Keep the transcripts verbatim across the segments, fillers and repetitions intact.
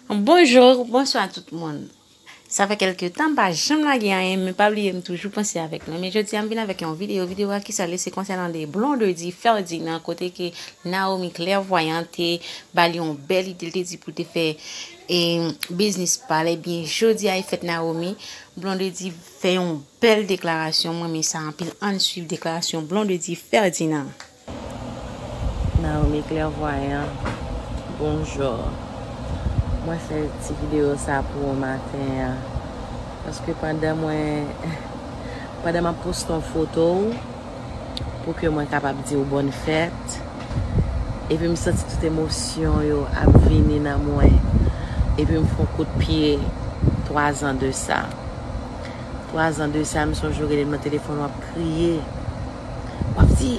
Bonjou, bonswa tout moun. Sa fè kèlke tan m pa janm lage anyen, men pa bliye m toujou panse avèk nou. Men jodi a m vin avèk yon videyo. Videyo a ki sa l ye? Se konsènan de Blondedy Ferdinand, kote ke Naomi Clairvoyant te ba l yon bèl ide, l te di pou l te fè e biznis pa l. Ebyen, jodi a e fèt Naomi. Blondedy fè yon bèl deklarasyon, mwen renmen sa anpil. Ann swiv deklarasyon Blondedy Ferdinand. Naomi Clairvoyant, bonjou. Mwen fè ti videyo sa pou ou maten an. Paske pandan mwen, pandan m ap poste yon foto w, pou ke mwen kapab di w bòn fèt, epi m santi tout emosyon yo ap vini nan mwen, epi m fè yon kout pye twa zan de sa. Twa zan de sa, m sonje w rele m nan telefòn, w ap kriye. W ap di,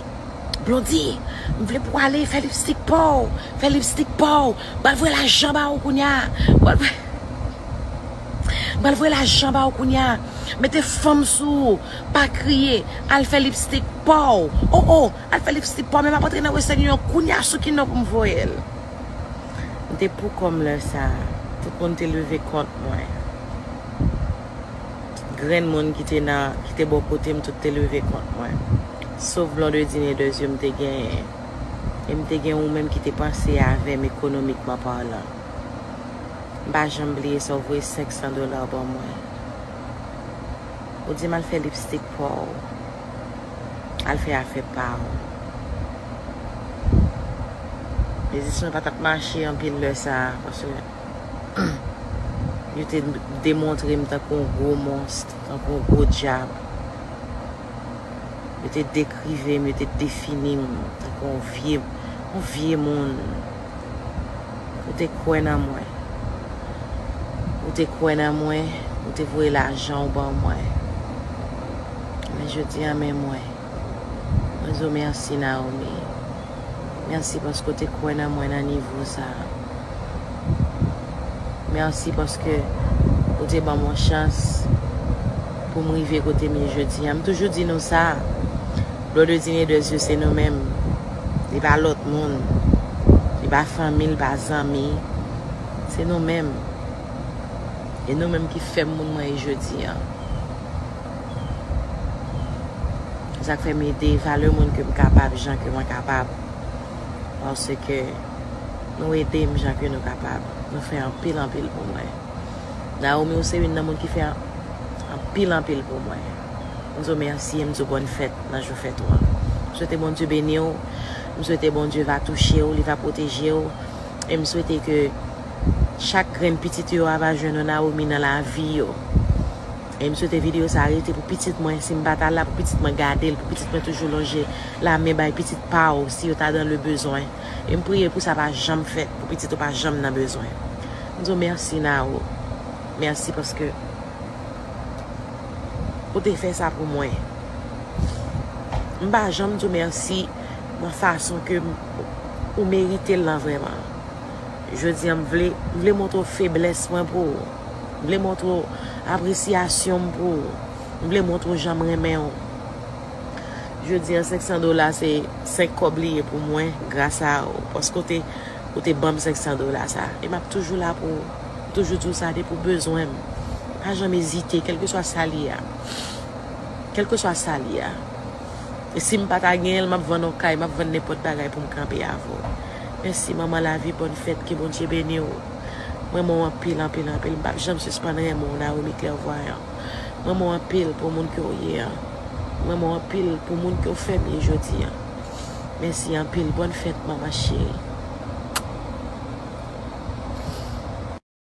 Blondedy, m vle pou w ale fè lipstik pa w, fè lipstik pa w, m pral voye lajan ba ou kounye a. M pral voye, m pral voye lajan ba ou kounye a. Mete fanm sou ou, pa kriye, al fè lipstik pa w. O, o, al fè lipstik pa w, men m ap antre nan Western Union kounye a, sou ki non pou m voye l. M te pou kò m lè sa a. Tout moun te leve kont mwen. Grenn moun ki te nan, ki te bò kote m, tout te leve kont mwen. Sof Blondedy Neders yo m te genyen. E m te gen ou menm ki te panse avè m ekonomikman palan. M pa janm bliye sa, w voye senk san dola ban mwen. Ou di m al fè lipstik pa w. Al fè afè pa w. Biznis mwen pa t ap mache anpil lè sa a, paske yo te demontre m tankou yon gwo mons, tankou yon gwo dyab. Yo te dekrive m, yo te defini m tankou yon vye, yon vye moun. Ou te kwè nan mwen. Ou te kwè nan mwen, ou te voye lajan w ban mwen. Men jodi a, men mwen. Mwen di w mèsi, Naomi. Mèsi paske w te kwè nan mwen nan nivo sa a. Mèsi paske ou te ban mwen chans pou m rive kote m ye jodi a. M toujou di nou sa, Blondedy Neders yo se nou menm. Li pa lòt moun. Li pa fanmi, li pa zanmi. Se nou menm. E nou menm ki fè m moun mwen ye jodi a. Se sa k fè m ede valè moun ke m kapab, jan ke mwen kapab. Paske nou ede m jan ke nou kapab. Nou fè anpil, anpil pou mwen. Naomi, ou se youn nan moun ki fè an-, anpil, anpil pou mwen. M di w mèsi e m di w bòn fèt nan jou fèt ou an. M swete Bondye beni w. M swete Bondye va touche w, li va pwoteje w. E m swete ke chak grenn pitit yo a va jwenn yon Naomi nan lavi yo. E m swete videyo sa a rete pou pitit mwen. Si m pa ta la, pou pitit mwen gade l, pou pitit mwen toujou lonje lamen bay pitit pa w, si yo ta dans le besoin. E m priye pou sa pa janm fèt, pou pitit ou pa janm nan bezwen. M di w mèsi, Nao. Mèsi paske ou te fè sa pou mwen. M pa janm di w mèsi nan fason ke m, ou merite l lan vrèman. Jodi a, m vle, m vle montre w feblès mwen pou ou. M vle montre w apresyasyon m pou ou. M vle montre w jan m renmen w. Jodi a, senk san dola se senk kòb li ye pou mwen, gras a ou. Paske w te, ou te ban m senk san dola sa. E m ap toujou la pou ou. M toujou di w sa depi w bezwen m. Pa janm ezite, kèlkeswa sa l ye a. Kèlkeswa sa l ye a. E si m pa ta genyen l, m ap vann yon kay, m ap vann nenpòt bagay pou m kanpe avè w. Mèsi, manman lavi, bòn fèt, ke Bondye beni w. Mwen renmen w anpil, anpil, anpil. M p ap janm sispann renmen w, Naomi Clairvoyant. Mwen renmen w anpil pou moun ke w ye a. Mwen renmen w anpil pou moun ke w fè m ye jodi a. Mèsi anpil. Bòn fèt, manman cheri.